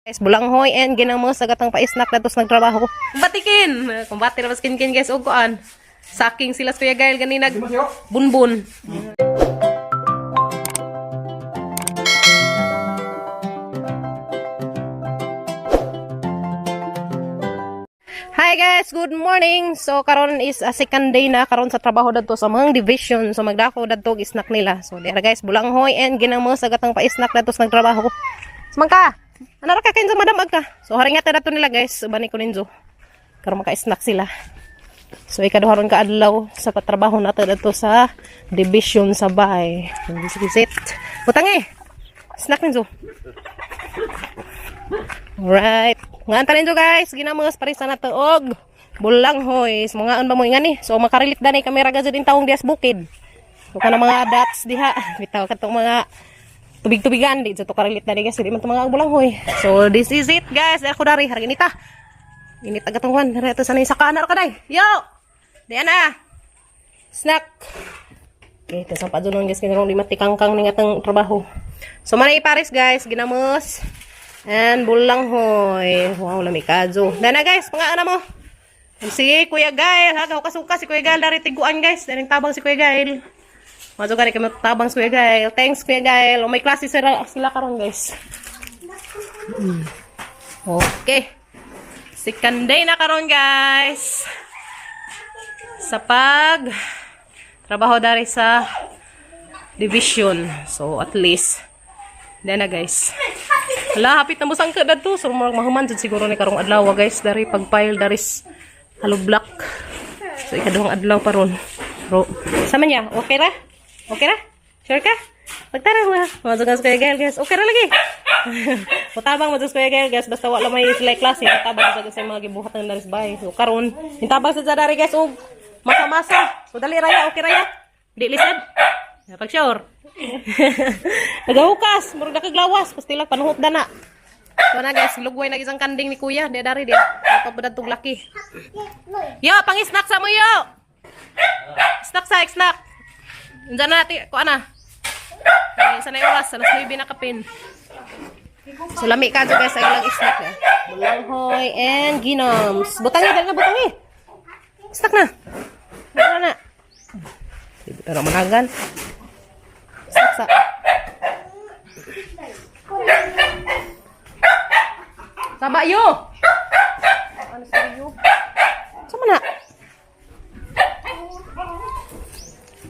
Guys, bulanghoy and ginamos sa gatang pa-snack na tos nagtrabaho. Batikin! Kumbati na mas kinkin, guys, og kuan. Saking sila sa Kuya Gail ganina bunbun. Hi guys, good morning. So karon is a second day na karon sa trabaho dadto sa mga division. So magdako dadto og snack nila. So dira guys, bulanghoy and ginamos sa gatang pa-snack dadto sa nagtrabaho. Sumangka. Ano ra ka kain sa madam agka? So haring nga dadto nila, guys, uban ko ninjo. Karon maka-snack sila. So ikaduha ron ka adlaw sa patrabaho nato dadto sa division sa bahay. Visit. Butang eh. Snack ninjo. Alright. Nga ta ninyo, guys, ginamos parisa na to og bulanghoy. So, mga ba mo ingani? So makarelate danay kamera gazud in taong dias bukid. So kana mga dots diha, bitaw katong mga tubig-tubigan di to karelate dani, guys, di man to mga bulanghoy. So this is it, guys. Ako dari harga nita. Init agad tong kwan. Dari ato sa sa kanar ka day. Yo. Di na. Snack. Okay, tas ang padulong, guys, kay di matikangkang ning atong trabaho. So manay pares, guys, ginamos and bulanghoy. Wow, lami kadyo. Dana guys, mga ana mo. Si Kuya Gail, ha, kasuka si Kuya Gail dari tiguan, guys. Daring tabang si Kuya Gail. Mazo gani kay tabang si Kuya Gail. Thanks, Kuya Gail. O, may klase sila, sila karon, guys. Okay. Second day na karon, guys. Sa pag trabaho dari sa division. So at least na guys. Hala, hapit na mo sangka dadto. So murag mahuman jud siguro ni karong adlaw, guys, dari pag-file dari hollow block. So ikaduhang adlaw pa ron. Pero sama niya, okay ra? Okay ra? Sure ka? Pagtara mo. Mga Kuya Gail, guys. Okay ra lagi. Mutabang mo Kuya Gail, guys, basta wala may sila klase. Mutabang sa mga gibuhat ng daris bay. So karon, hintabang sa dari, guys, og masa-masa. So dali raya, okay raya. Di lisod. Pag sure. Nagahukas, murag nakaglawas, pastila panuhot dana. So na guys, lugway na isang kanding ni kuya, di dari di. Ato pa tug laki. Yo, pang-snack sa mo yo. Snack sa snack. Unsa na ti ko ana. Ay, sa na oras, alas 9 na kapin. So lami ka guys sa ilang snack eh. Bulanghoy and ginams. Butang dali na butang eh. Snack na. Wala na. Di ba managan? Snack sa. Saba yo. Ano sa yo? Sama na.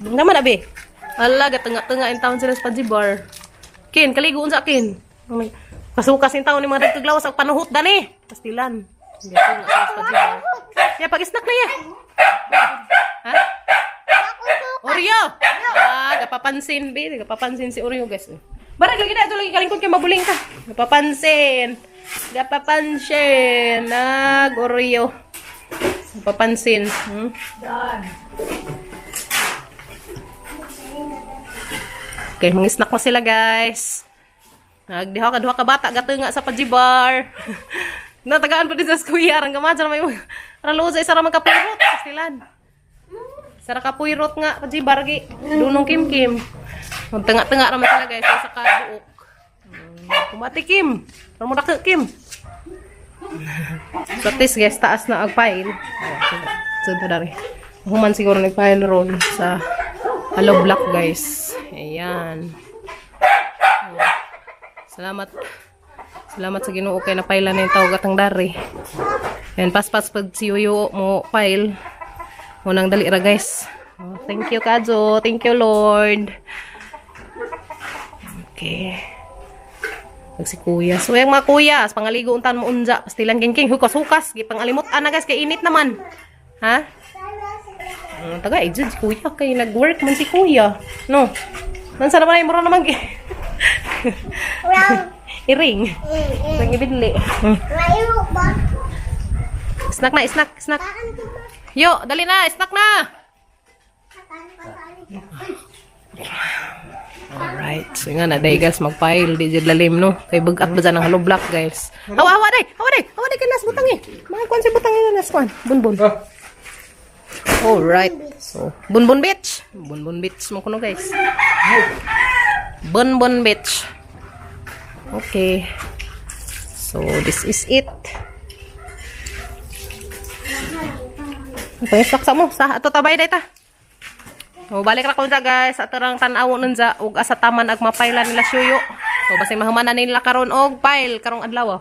Naman abi. Ala, gatunga-tunga in taon sila sa Pajibar. Kin, kaligo unsa kin. Kasukas in taon ni mga dagtuglawas ang panuhot dani. Pastilan. Gatunga sila sa Pajibar. Ya, pag-snack na ya. Ha? Oreo. Ah, gapapansin bi, gapapansin si Oreo, guys. Barag lagi na ito lagi kalingkod kay mabuling ka. Gapapansin. Gapapansin nag Oreo. Gapapansin. Okay, mga snack mo sila, guys. Nagdiha ka duha ka bata gatunga sa Pajibar. Natagaan pa din sa kuya rang gamad sa may ralo sa isa ra man kapuyrot pastilan. Sara kapuyrot nga Pajibar gi dunong kim kim. Magtanga-tanga ra man sila, guys, sa kabuok. Kumati kim. Ramo dako kim. So at least, guys, taas na ang file. So dari. Human siguro nag file ron sa hollow block, guys. Ayan. Salamat. Salamat sa Ginoo kay na-file na yung tawag atang dari. Ayan, paspas pag si Yoyo mo file. Munang dali ra, guys. Oh, thank you, Kajo. Thank you, Lord. Okay. Pag si kuya. So, yung mga kuya, sa pangaligo untan mo unja. Pastilan king hukas-hukas. Gipangalimot ana, guys, kay init naman. Ha? Taga, eh, si kuya. Kay nag-work man si kuya. No. Nansa naman ay mura naman. Iring. Nang ibidli. Snack na, snack, snack. Yo, dali na, snack na. Alright. So nga na, day guys, mag-file. Di jud lalim, no? Kay bugat ba dyan ang hollow block, guys. Hawa, hawa, day! Hawa, day! Hawa, day, kinas, butang eh. Mga kwan si butang eh, nas kwan. Bunbun. Alright. So, Bunbun Beach. Bunbun Beach mo kuno, guys. Bunbun Beach. Okay. So this is it. Pangistak sa mo sa ato tabay day ta. So balik ra ko unsa, guys, ato rang tan-aw nun sa ug asa taman ag mapayla nila suyo. So basing mahuman na nila karon og file karong adlaw. Oh.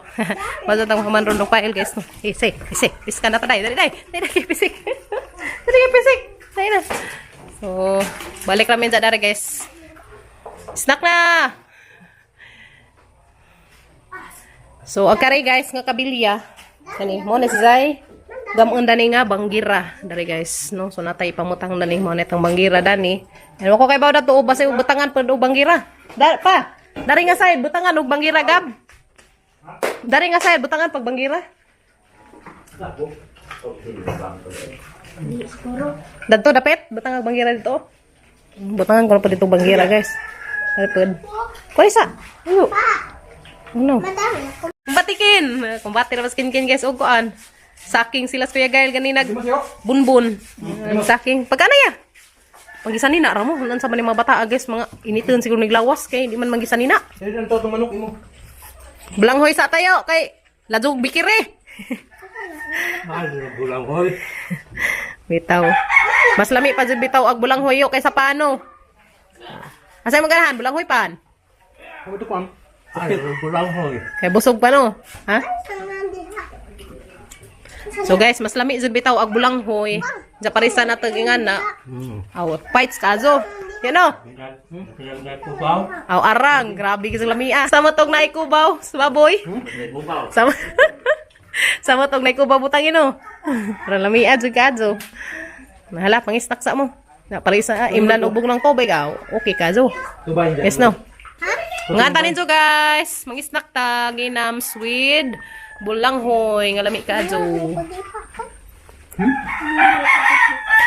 Basta tang mahuman ron og file, guys. No. Ise, ise, piska na ta day. Dali day. Dali kay pisik. Dali kay pisik. Dali na. So balik ra sa dere, guys. Snack na. So ang kare, guys, nga kabilya kani mo na si Zay. Gamon dani nga banggira dali, guys, no. So natay pamutang dani mo netang banggira dani. Ano ko kay baw dato basta butangan pud og banggira. Da, pa. Dari nga side butangan og banggira gab. Dari nga side butangan pag banggira. Dadto dapit butangan og banggira dito. Butangan ko na pa dito banggira, guys. Dari pud. Kuha isa. Ano? Ano? Kumbatikin. Kumbati na mas kin guys og kuan. Saking sila sa Kuya Gael ganina bunbun. Saking pagkana ya? Panggisanina ra mo. Unan sa man ni mga bata, guys, mga initon siguro niglawas kay di man manggisanina. Sino ang toto manok imo? Blanghoy sa tayo kay ladog bikire. Mahal na bulang hoy. Bitaw. Mas lami pa jud bitaw ag bulanghoy yo kaysa paano. Asa mo ganahan bulanghoy pan? Ano to pam? Ay, bulang hoy. Kay busog pa no. Ha? So guys, mas lami jud bitaw ag bulanghoy. Sa parisan na tagingan na. Aw, fights kazo. Yan o. Kubaw. Aw, arang. Grabe kasi lamia. Sama tog naikubaw sa baboy. Kubaw. Sama Sama tog naikubaw butangin o. Para lamia jud kazo. Nahala pangistak sa mo. Na parisa imlan ubog ng tubig aw. Okay kazo. Kubaw. Yes no. Nga tanin so guys, mangisnak ta ginam with bulanghoy nga lami kazo.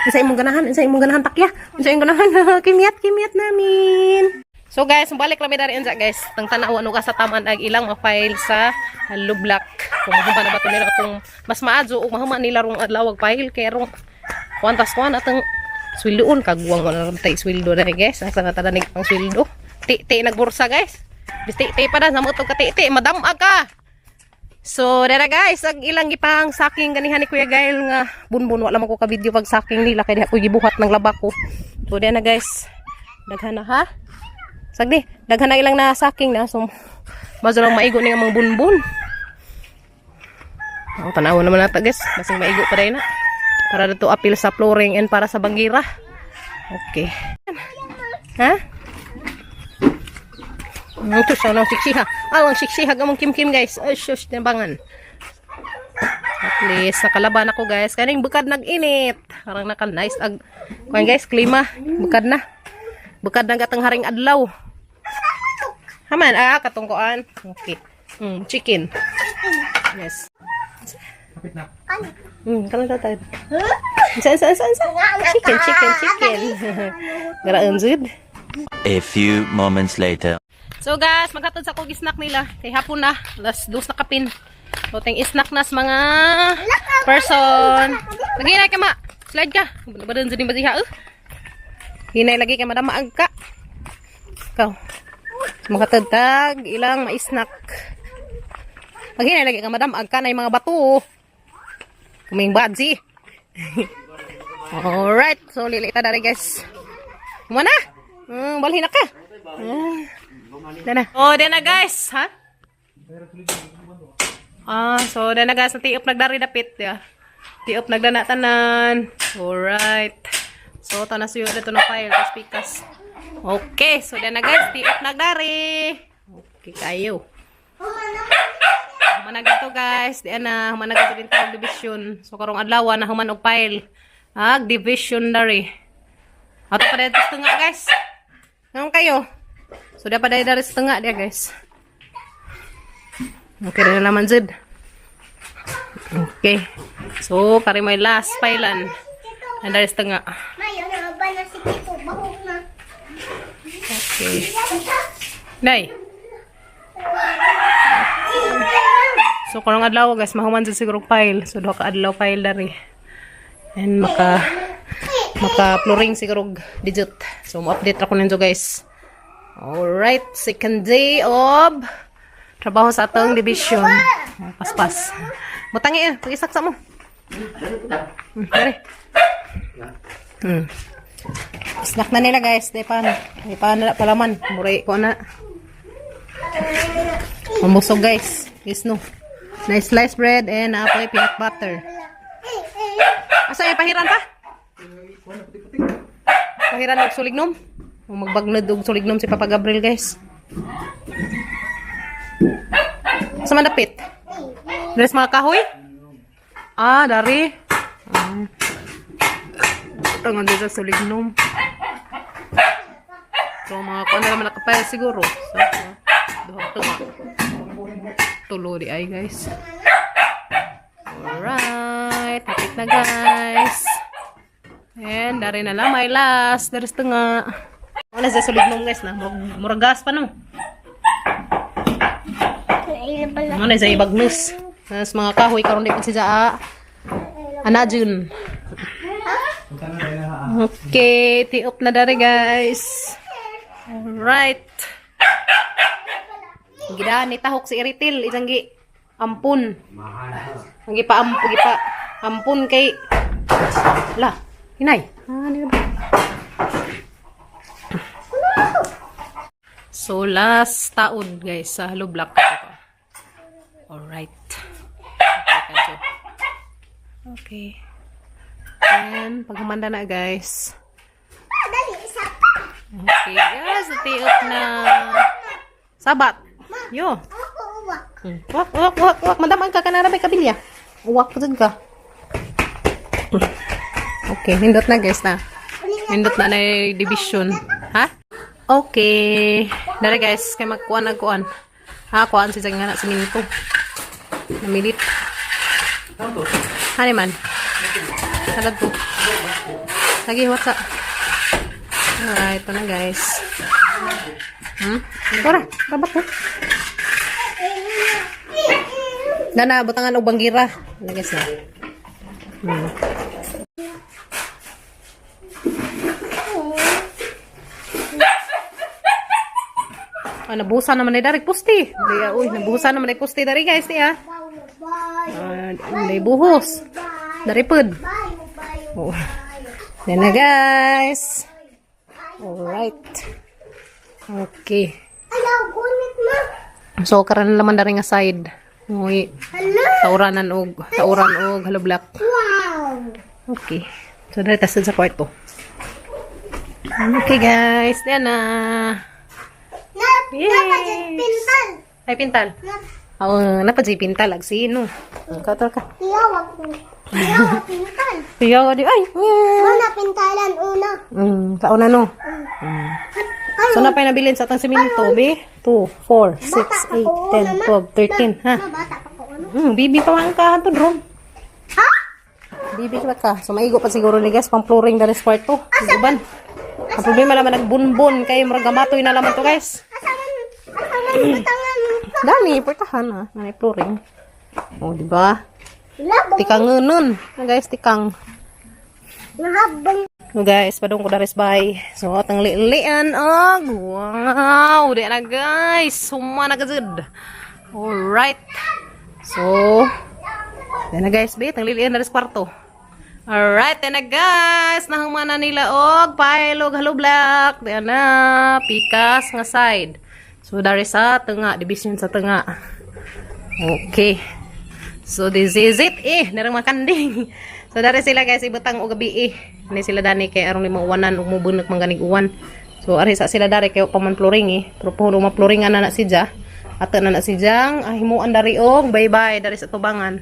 Unsa imong ganahan? Unsa imong ganahan takya? Unsa imong ganahan? Kimyat, kimyat namin. So guys, balik kami dari unsa, guys. Tang tanaw ano ka sa taman ag ilang ma-file sa Lublak. Kung mahuman na ba to nila, kung mas maadyo o mahuman nila rong adlaw ag file kay rong kuantas kuan atang sweldoon kagwang wala ram tay sweldo na, guys. Asa na tanan pang sweldo. Ti ti nagbursa, guys. Bis ti ti pa na sa mo ka ti ti madam ka. So, dara guys, ang ilang gipang saking ganihan ni Kuya Gael nga bunbun, wala man ko ka video pag saking nila kay di ako gibuhat ng laba ko. So, dara na guys. Daghan na ha. Sagdi, daghan na ilang na saking na. So, mazo lang maigo ni nga mga bunbun. Ang tanaw naman nata, guys, basing maigo pa rin na. Para dito apil sa flooring and para sa banggira. Okay. Ha? Ito siya ng siksiha. Alang siksiha gamong kim-kim, guys. Ay, shush, tinabangan. At least, nakalaban ako, guys. Kaning bukad nag-init. Parang naka-nice. Ag, kuwan guys, klima. Bukad na. Bukad na gatang haring adlaw. Haman, katungkuan. Okay. Chicken. Yes. Kapit na. Karon tayo. Sa, sa, sa, sa. Chicken, chicken, chicken. Garaan, Zid. A few moments later. So guys, maghatod sa kog snack nila. Kay hapon na, alas 2 na kapin. So ting snack nas mga person. Maghinay ka ma. Slide ka. Badan sa ba eh. Hinay lagi ka madam maag ka. Ikaw. So, maghatod tag ilang ma-snack. Maghinay lagi ka madam ag ka na yung mga bato. Oh. Kuming badzi. Alright, so lilita na rin, guys. Muna. Balhin na ka. Ah. Dana. Oh, dana guys, ha? Ah, so dana guys, natiop nagdari dapit ya. Tiop nagdana tanan. Alright. So tanas suyo dito na file tas pikas. Okay, so dana guys, tiop nagdari. Okay kayo. Human na to, guys. Di ana, human na din tawag division. So karong adlaw na human og file. Ag division dari. Ato pa dito sa tunga, guys. Ngayon kayo. So dapat dari dari setengah dia, guys. Okay na naman Zid. Okay. So kari may last pailan. Ang dari setengah. Mayo na ba na si Tito? Bahog na. Okay. Nay. So karong adlaw guys, mahuman jud siguro file. So duha ka adlaw file dari. And maka flooring siguro digit. So mo-update ra ko ninyo, guys. Alright, second day of Trabaho sa atong division. Oh, paspas. Butangi eh, pag-isaksa mo. Dali. Snack na nila, guys. Di pa, di pa na palaman. Muray ko na. Mambusog, guys. Yes no. Nice sliced bread and apoy peanut butter. Asa eh, pahiran pa? Pahiran og sulignom. Magbagnod og sulignom si Papa Gabriel, guys. Sa mandapit? Dari sa mga kahoy? Ah, dari. Ah. Tangan dito sa sulignom. So, mga kuan na naman nakapayal siguro. So, duha tunga. Tulo di ay, guys. Alright. Hapit na, guys. And dari na lang may last. Dari sa tunga. Wala sa sulignom, guys, na. Murag gas pa no. Ano na sa ibagnus. Nas mga kahoy karon di pa si Jaa. Ana Jun. Okay, tiok na dari, guys. Alright. Gidaan ni tahok si Iritil isang gi ampun. Ang gipa ampun gipa ampun kay la hinay. Ah, ni ba? So last taon, guys, sa hollow block ito. Alright. Okay, kadyo. Okay. And paghumanda na, guys. Dali, isa pa. Okay guys, tiok na. Sabat. Yo. Ako, uwak. Wak, wak, wak, wak. Madam, ang kakanara may kabilya. Uwak ko dyan ka. Okay, nindot na, guys, na. Nindot na na yung division. Ha? Okay. Dara, guys, kay magkuan nagkuan. Ha, kuan si nga na sa minto. Namilit. Hani man. Salad ko. Lagi, what's up? Alright, ito na, guys. Tara, rabat ko. Nana, butangan og banggira. Ano, guys, na? Ah, nabusa naman ni Darik pusti. Di, ah, uy, nabusa naman ni pusti dari, guys, di ah. Ah, di buhos. Dari pud. Oh. Yan na, guys. Alright. Okay. Ayaw, gunit na. So karon na naman dari nga side. Uy, Hala. tauran og tauran og hollow block. Wow. Okay. So dari tas sa kwarto. Okay, guys, yan na. Na, Yes. dapat yung pintal. Ay pintal. Na, Oo, oh, napad pintal ag sino. Kator ka. Iyawag ko. Iyawag pintal. Siya di ay. Una pintalan, una. Kauna no. Ay, So na pa nabilin sa atang simento, be? 2, 4, 6, 8, 10, 12, 13, ha? Ma, bata pa ko, ano? Bibi pa man ka to drum. Ha? Bibi pa ka. So maigo pa siguro ni, guys, pang flooring dali sa kwarto. Uban. Ang problema naman nagbunbon kay murag gamatoy na laman to, guys. Asa man butangan? Dani, portahan ha, na flooring. Oh, di ba? Labong. Tikang nun. Na, guys, tikang. Nahabang. So guys, padung ko daris bay. So atang lian og wow, di na, guys. Suma na gazud. Alright. So, di na, guys, be, tang lilian daris kwarto. Alright, di na, guys. Nahuma na nila og pile og hollow block. Di na pikas nga side. So dari sa tunga, division sa tunga. Okay. So this is it eh, narang makanding. So dari sila, guys, ibutang og gabi eh. Ni sila dani kay aron lima uwanan ug mubunok man ganig uwan. So ari sa sila dari kay pa man flooring eh. Pero puhon ma flooring ana na siya. Ato na na si Jang, ah, himuan dari og bye-bye dari sa tubangan.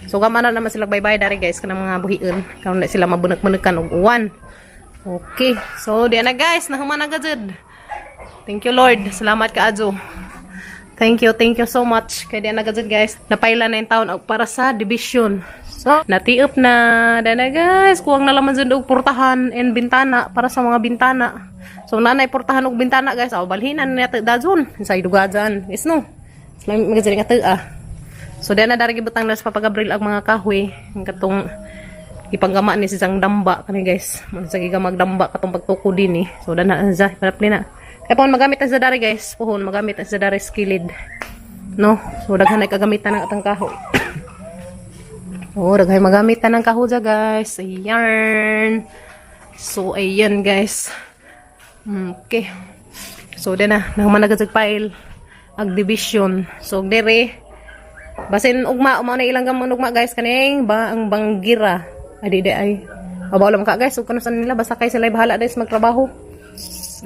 So gamana naman sila bye-bye dari, guys, kanang mga buhion. Karon na sila mabunak-bunakan og uwan. Okay. So di na, guys, nahuman na gajud. Thank you, Lord. Salamat kaayo. Thank you so much. Kaya di na gajud, guys. Napaila na yung taon og para sa division. So, natiop na. Dana, guys, kuwang na laman dyan og portahan and bintana para sa mga bintana. So, nanay portahan og bintana, guys. Aw, balhinan na dazon. Sa idugajan. Is no. May mga nga ah. So, dana dari gibutang na sa Papa Gabriel ang mga kahoy. Ang katong ipanggama ni siyang damba kani, guys. Mo sa giga magdamba katong pagtuko din eh. So dana siya, hanap ni na. Kaya pohon magamit na sa dari, guys. Pohon magamit na sa dari skilid. No? So daghan ay kagamitan ng atang kahoy. Oh, daghan magamitan ng kahoy guys. Ayan. So ayan, guys. Okay. So din na, nahuman na gud file ag division. So dere basin ugma mao na ilang gamon ugma, guys, kaning ba ang banggira. Ay di di ay. Abaw lang ka, guys, ug kano sa nila basta kay sila bahala guys magtrabaho.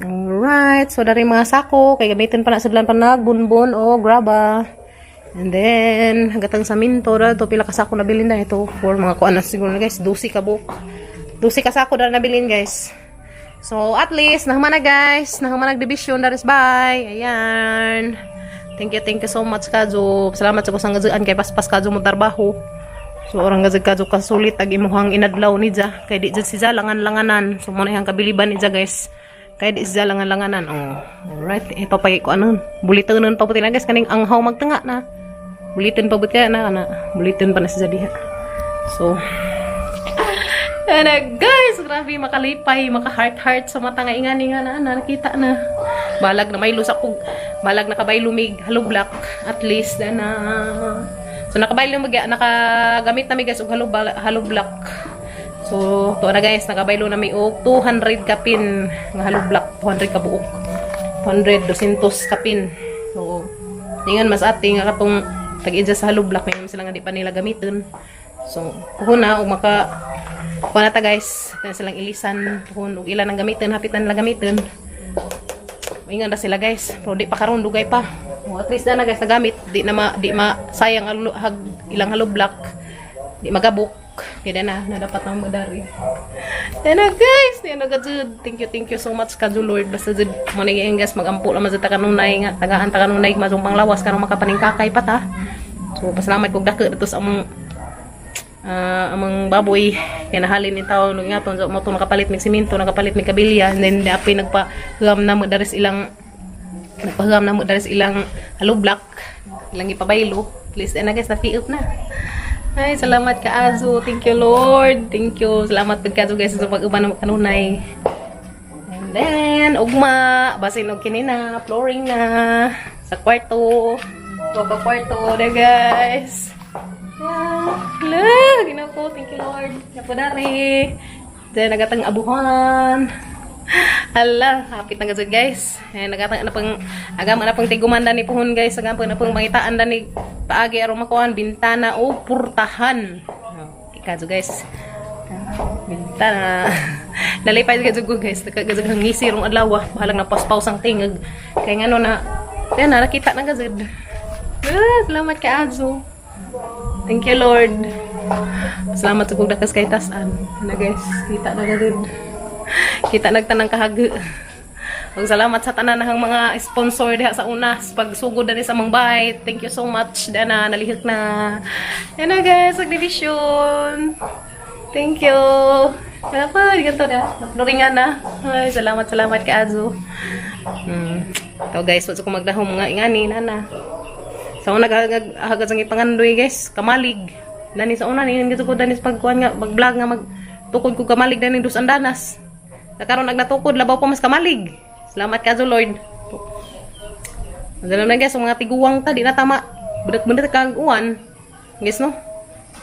Alright, so dari mga sako kay gamitin pa na sudlan pa nagbunbon o graba. And then hagatang sa minto ra to, pila ka sako nabilin na ito for mga kuan na siguro na, guys, 12 ka buok. 12 ka sako na nabilin, guys. So at least nahuman na, guys, nahuman nag division daris bye. Ayan. Thank you so much kajo. Salamat sa kusang gazuan kay paspas kajo mo trabaho. So orang gazag kajo kasulit ag imuhang inadlaw ni ja kay di jud si ja langan-langanan. So mo na iyang kabiliban ni ja, guys. Kay di siya langan-langanan. Oh. Alright, ito pa ko ano. Bulitonon pa puti na, guys, kaning anghaw magtanga na. Buliton pa buti na kana. Buliton pa na siya diha. So ana guys, grabe makalipay, maka heart heart sa mata nga ingani nga na, na nakita na. Balag na may lusak kog balag nakabay lumig hollow block at least na. So nakabay lumig nakagamit na mi, guys, og hollow block. So to na, guys, nakabaylo na mi og 200 kapin nga hollow block, 200 ka buok. 200 200 kapin. So ingan mas ate nga katong tag-adjust sa hollow block may sila nga di pa nila gamiton. So puhon na og maka kuha na ta, guys. Ito na silang ilisan. Puhon og ilan ang gamitin, hapit na nila gamitin. Ingan na sila, guys. Pero di pa karon, dugay pa. O, at least na na, guys, nagamit. Di ma sayang ang ilang hollow block. Di magabok. Kaya na, na dapat na madari. Yan na, guys. Yan na gajud. Thank you so much kadyo Lord. Basta jud mo na guys, magampo lang mazud ta kanunay nga tagaan ta kanunay mazong panglawas karong makapaningkakay pa ta. So pasalamat kog dako dito sa among amang baboy kaya nahalin ni tao nung nga to mo to nakapalit mig simento, nakapalit mig kabilya, and then dapi nagpahugam na mo daris ilang nagpahugam na mo daris ilang hollow block ilang ipabaylo. At least na, guys, na up na. Ay, salamat ka Azo. Thank you, Lord. Thank you. Salamat pud kazo, guys, sa pag-uban ng kanunay. And then ugma basin og kini na flooring na sa kwarto. Wa kwarto na, guys. Yeah. Hala, ginoo ko. Thank you, Lord. Napo dari. Diyan nagatang abuhan. Hala, hapit na gazud, guys. Eh, nagatang na pang agam na pang tiguman ni puhon, guys. Agam na pang mangitaan ni paagi aron makuan bintana o purtahan. Okay, kazo, guys. Bintana. Nalipay gazud ko, guys. Nagkagazud ang ngisi rong adlaw. Bahalang na paus ang tingag. Kaya ngano na, kaya na nakita na gazud. Ah, salamat ka Azo. Thank you, Lord. Salamat sa kong dakas kay tasan. Na guys, kita na gud. Kita nagtanang kahag. Ug salamat sa tanan nahang mga sponsor diha sa una sa pagsugod dani sa among bahay. Thank you so much. Dana nalihok na. Yan na, guys, ag division. Thank you. Wala pa, ganito na. Napluringan na. Ay, salamat, salamat kay Azu. Ito guys, wala ko magdahom mga ingani, nana. Sa una hagad sa ipangandoy, guys, kamalig. Dani sa una ni gusto ko dani sa pagkuan nga mag-vlog nga magtukod ko kamalig dani dos andanas. Nakaron ag natukod labaw pa mas kamalig. Salamat ka Lord. Alam na, guys, ang mga tiguang ta di na tama. Budak-budak kag uwan. Guys no.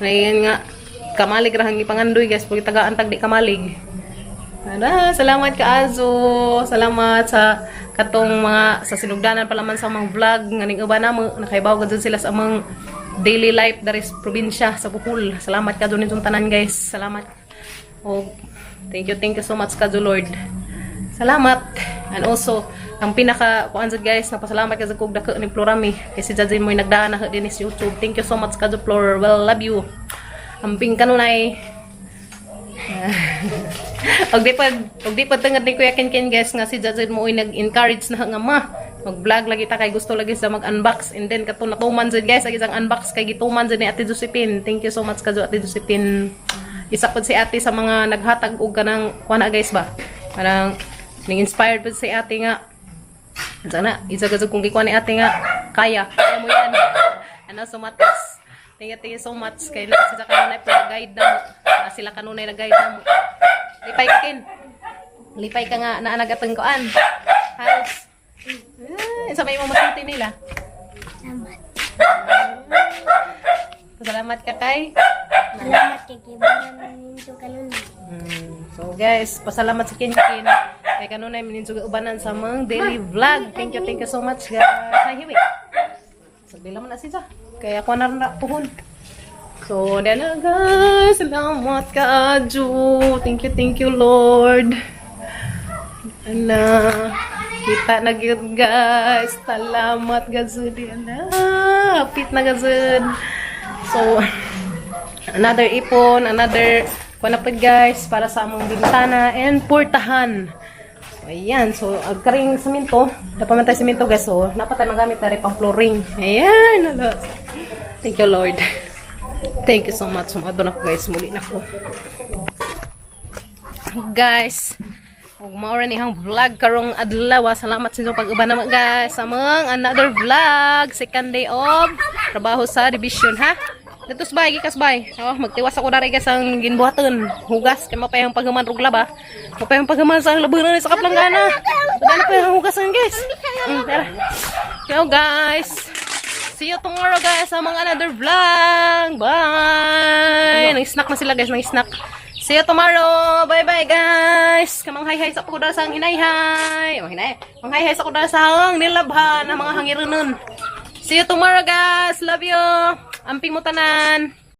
Ngayon nga kamalig ra ang ipangandoy, guys, pag tagaan tag di kamalig. Ada, salamat ka Azo. Salamat sa katong mga sa sinugdanan pala man sa among vlog nga ning uban namo nakaibaw gud sila sa among daily life dari sa probinsya sa Bohol. Salamat ka ninyong tanan, guys. Salamat. Oh, thank you so much ka Lord. Salamat. And also, ang pinaka kuan sad, guys, napasalamat ka sa kog dako ni Florami kasi jud mo nagdaan na din sa YouTube. Thank you so much ka Flor. Well, love you. Amping kanunay. Og di pa tungod ni Kuya Ken Ken, guys, nga si Jajid mo nag-encourage na nga ma mag-vlog lagi ta kay gusto lagi sa mag-unbox, and then kato natuman jud, guys, ang isang unbox kay gituman jud ni Ate Josephine. Thank you so much kadyo Ate Josephine. Isa pod si Ate sa mga naghatag og kanang kuan na, guys, ba parang ning inspired pod si Ate nga sana isa ka kung gikuan ni Ate nga kaya kaya mo yan ano so matas. Thank you so much kay na sila kanunay po guide na mo. Na sila kanunay na guide na mo. Lipay ka kin. Lipay ka nga naanagatang koan. House. Ah, sa may mo masulti nila. Salamat. Salamat ka kay. Salamat kay gibunan ninyo kanunay. So guys, pasalamat sa Kinkin. Kay kanunay mininsuga ubanan sa mga daily vlog. Thank you so much, guys. Ay, hiwi. So, bila man na siya. Kaya ako na rin na puhon. So, then na guys. Salamat ka, Aju. Thank you, Lord. Ana, kita na gyud, guys. Salamat gazud. Ana, hapit na gazud. So, another ipon, another kuan na pod, guys, para sa among bintana and portahan. So, ayan. So, agkaring simento. Dapat man tayo simento, guys. So, dapat tayo magamit na rin pang flooring. Ayan. Ala. Thank you, Lord. Thank you so much. Sumado na ko, guys. Muli na ko. Guys, ug mao ra ni ang vlog karong adlaw. Salamat sa inyong pag-uban naman, guys, sa mga another vlog. Second day of trabaho sa division, ha. Datos bay, gikas bay. Oh, magtiwas ako dari, guys, ang ginbuhaton. Hugas kay mapayang paghuman og laba. Mapayang paghuman sa labunan sa kaplanggana. Wala pa yung hugasan, guys. Tara. Yo, guys. See you tomorrow, guys, sa mga another vlog. Bye! Nang-snack na sila, guys, nang-snack. See you tomorrow. Bye-bye, guys. Kamang hay-hay sa kuda sa hinayhay. Oh, hinay. Mang hay-hay sa kuda sa ang nilabhan ang mga hangiranon. See you tomorrow, guys. Love you. Amping mo tanan.